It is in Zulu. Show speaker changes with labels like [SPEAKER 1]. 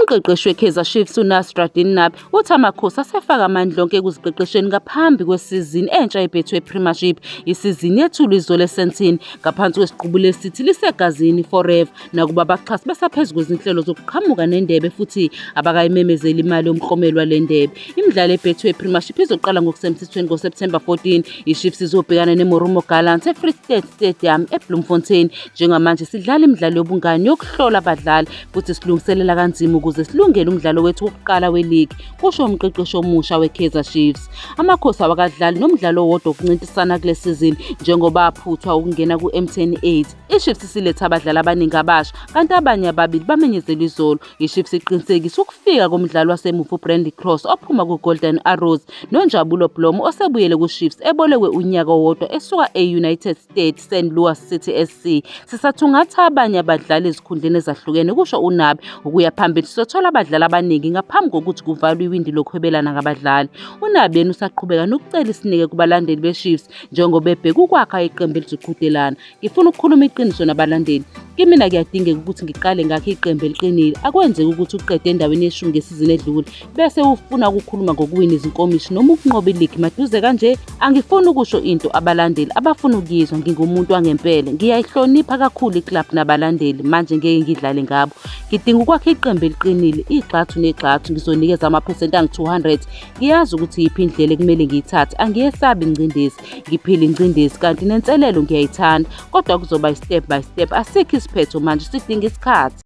[SPEAKER 1] Umqeqeshi weKaizer Chiefs uNasreddine Nabi uthi Amakhosi asefaka amandla onke ekuziqeqesheni ngaphambi kwesizini entsha eBetway Premiership. Isizini yethulwa izolo eSandton ngaphansi kwesiqubulo esithi lisegazini forever. Nakuba abaxhasi besaphezu kwezinhlelo zokuqhamuka nendebe futhi abakayimemezeli imali yomklomelo wale ndebe. Imidlalo eBetway Premiership izoqala ngokusemthethweni ngoSepthemba 14. IChiefs izobhekana neMarumo Gallants eFree State Stadium eBloemfontein. Njengamanje sidlala imidlalo yobungani yokuhlola abadlali futhi silungiselela kanzima ukuze silungele umdlalo wethu wokuqala weligi, kusho umqeqeshi omusha weKaizer Chiefs. Amakhosi awakadlali nomdlalo owodwa wokuncintisana kule sizini njengoba aphuthwa ukungena ku-MTN 8. IChiefs isilethe abadlali abaningi abasha kanti abanye ababili bamenyezelwe izolo. IChiefs iqinisekisa ukufika komdlali wasemuva uBrandley Cross ophuma kuGolden Arrows noNjabulo Blom osebuyele kuChiefs ebolekwe unyaka owodwa esuka e-United State St Louis City SC. Sisathungatha abanye abadlali ezikhundleni ezahlukene, kusho uNabi. Ukuya phambili sizothola abadlali abaningi ngaphambi kokuthi kuvalwe iwindi lokuhwebelana ngabadlali. UNabi yena usaqhubeka nokucela isineke kubalandeli beChiefs njengoba ebheka ukwakha iqembu elizoqhudelana. Ngifuna ukukhuluma iqiniso nabalandeli. Kimina kuyadingeka ukuthi ngiqale ngakhe iqembu eliqinile. Akwenzeki ukuthi uqede endaweni yeshumi ngesizini edlule bese ufuna ukukhuluma ngokuwina izinkomishi noma ukunqoba iligi maduze kanje. Angifuni ukusho into abalandeli abafuna ukuyizwa. Ngingumuntu wangempela. Ngiyayihlonipha kakhulu iklabhu nabalandeli. Manje ngeke ngidlale ngabo. Ngidinga ukwakha iqembu eliqinile, igxathu negxathu. Ngizonikeza amaphesenti angu-200. Ngiyazi ukuthi yiphi indlela ekumele ngiyithathe. Angiyesabi ingcindezi. Ngiphila ingcindezi kanti nenselelo ngiyayithanda. Kodwa kuzoba i-step by step. Asikho isiphetho manje, sidinga isikhathi.